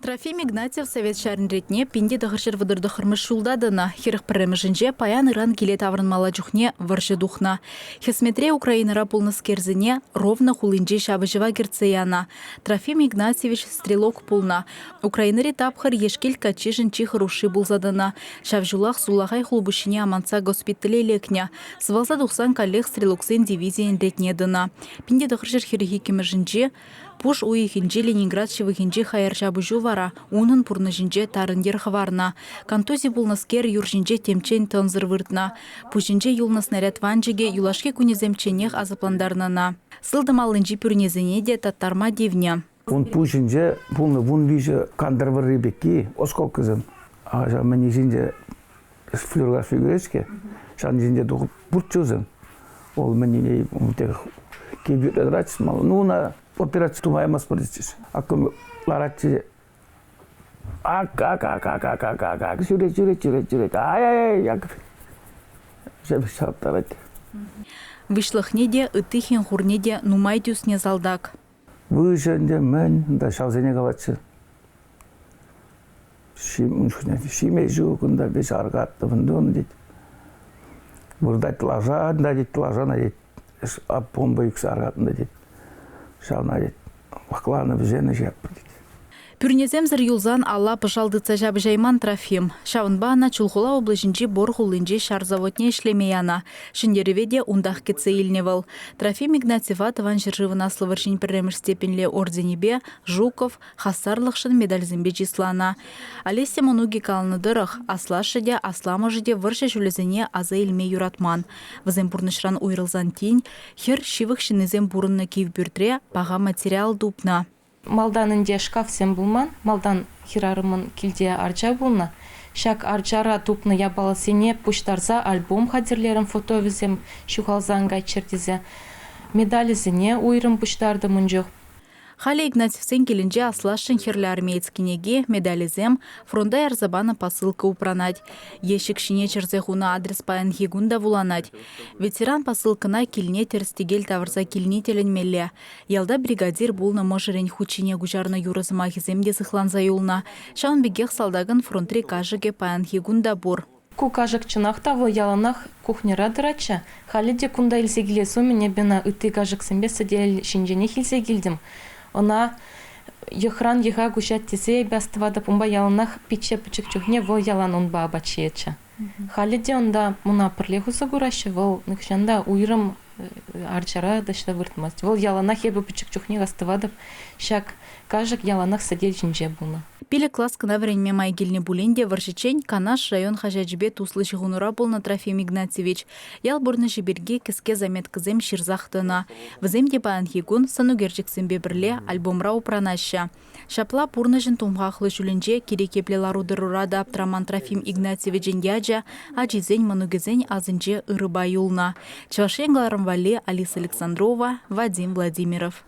Трофим Игнатьев совет ҫарӗн ретне 1939 ҫулта тӑнӑ. 41-мӗшӗнче паян-ыран киле таврӑнмалла чухне вӑрҫӑ тухнӑ. Хӗсметре Украинӑра пулнӑскерсене Ровно хулинче ҫапӑҫӑва кӗртсе янӑ. Трофим Игнатьевич стрелок пулнӑ. Украинӑри тапхӑр Ешкилт каччишӗн чи хӑрушши пулса тӑнӑ. Ҫав ҫулах сулахай хулпуҫҫине амантса госпитале лекнӗ. Сывалса тухсан каллех стрелоксен дивизийӗн ретне тӑнӑ. 1942-мӗшӗнче Пуш уйӑхӗнче Ленинград ҫывӑхӗнчи хаяр ҫапӑҫу вара унӑн пурнӑҫӗнче тарӑн йӗр хӑварнӑ. Контузи пулнӑскер юр ҫинче темччен тӑнсӑр выртнӑ. Пуҫӗнче юлнӑ снаряд ванчӑкӗ юлашки кунӗсемчченех асаплантарнӑ ӑна. Сылтӑм аллинчи пӳрнесене те таттарма тивнӗ. Ун пуҫӗнче пулнӑ 13 кантӑр вӑрри пекки осколкӑсем. Ҫав мӗн ҫинче флюорограф ӳкерет-ҫке, ҫавӑн ҫинче тухӑп пурччӗ Ол мӗнне килпӳртре тӑратчӗ. Ну, уна операци тума ямастпӑр тетчӗҫ. Аккум ларатчӗ. Ак, ак, ак, ак, ак, ак, ак, ак, ҫӳрет, ҫӳрет, ҫӳрет, ҫӳрет. Ай-ай-ай, ак. Ҫавтарать. Выҫлӑхне те, ытти хӗн-хурне те нумай тӳснӗ салтак. Выҫӑ ӗнтӗ мӗн, унта ҫавсене калатчӗ. Ҫиме ҫук, унта веҫ аркаттӑм, тунӑ тет. Выртать лаша, да тет, лашана тет, бомба ӳксе аркатнӑ тет. Ҫавна тет, вакланӑ вӗсене ҫапнӑ тет. Пӳрнесемсӗр юлсан алла пӑшал тытса ҫапӑҫайман Трофим. Ҫавӑнпа ӑна Чулхула облаҫӗнчи Бор хулинчи ҫар заводне ӗҫлеме янӑ. Ҫӗнтерӗве те унтах кӗтсе илнӗ вӑл. Трофим Игнатьева Тӑван ҫӗршывӑн Аслӑ вӑрҫин пӗрремӗш степеньлӗ орденӗпе Жуков, хастарлӑхшӑн медальсемпе чысланӑ. Олеся мӑнукӗ каланӑ тӑрӑх, аслашшӗ те, асламӑшӗ те вӑрҫӑ ҫулӗсене аса илме юратман. Вӗсем пурнӑҫран уйрӑлсан тин хӗр ҫывӑх ҫыннисем пурӑннӑ кив пӳртре паха материал тупнӑ. Малтан ӗнтӗ шкафсем пулман, малтан хӗрарӑмӑн килте арча пулнӑ. Ҫак арчара тупнӑ япаласене пуҫтарса альбом хатӗрлерӗм фотовӗсем ҫухалса ан кайччӑр тесе. Медалӗсене уйрӑм пуҫтартӑм ун чух. Халӗ Игнатьевсен килӗнче аслашшӗн хӗрлӗ армеец кӗнеки, медалӗсем, фронта ярса панӑ посылка упранать. Ещӗк ҫине чӗрсе хунӑ адрес паянхи кун та вуланать. Ветеран посылкӑна килне тӗрӗс-тӗкел тавӑрса килни тӗлӗнмелле. Ялта бригадир пулнӑ мӑшӑрӗн хут ҫине куҫарнӑ юрӑ сӑмахӗсем те сыхланса юлнӑ. Ҫавӑн пекех салтакӑн фронтри кашӑкӗ паянхи кун та пур. Ку кашӑк чӑнах та вӑл яланах кухньӑра тӑратчӗ. Халӗ те кунта илсе килес умӗн эпӗ ӑна ытти кашӑксемпе сӗтел ҫинченех илсе килтӗм. Ӑна йӑхран йӑха куҫать тесе эпӗ астӑватӑп, унпа яланах пичче пӗчӗк чухне вӑл ялан унпа апат ҫиетчӗ. Халӗ те унта мана пӗрлех усӑ кураҫҫӗ, вӑл нихҫан та уйрӑм арчара таҫта выртмасть. Вӑл яланах эпӗ пӗчӗк чухнех астӑватӑп, ҫак кашӑк яланах сӗтел ҫинче пулнӑ. Пилӗк класс кӑна вӗренме май килнӗ пулин те вӑрҫӑччен Канаш район хаҫачӗпе туслӑ ҫыхӑнура пулнӑ Трофим Игнатьевич. Ял пурнӑҫӗ пирки кӗске заметкӑсем ҫырсах тӑнӑ. Вӗсем те паянхи кун сӑнӳкерчӗксемпе пӗрле альбомра упранаҫҫӗ. Ҫапла пурнӑҫӑн тумхахлӑ ҫулӗнче кирек епле лару-тӑрура та аптраман Трофим Игнатьевичӑн ячӗ ачисен, мӑнукӗсен асӗнче ырӑпа юлнӑ. Чӑваш Ен кӑларӑм валли Алиса Александрова, Вадим Владимиров.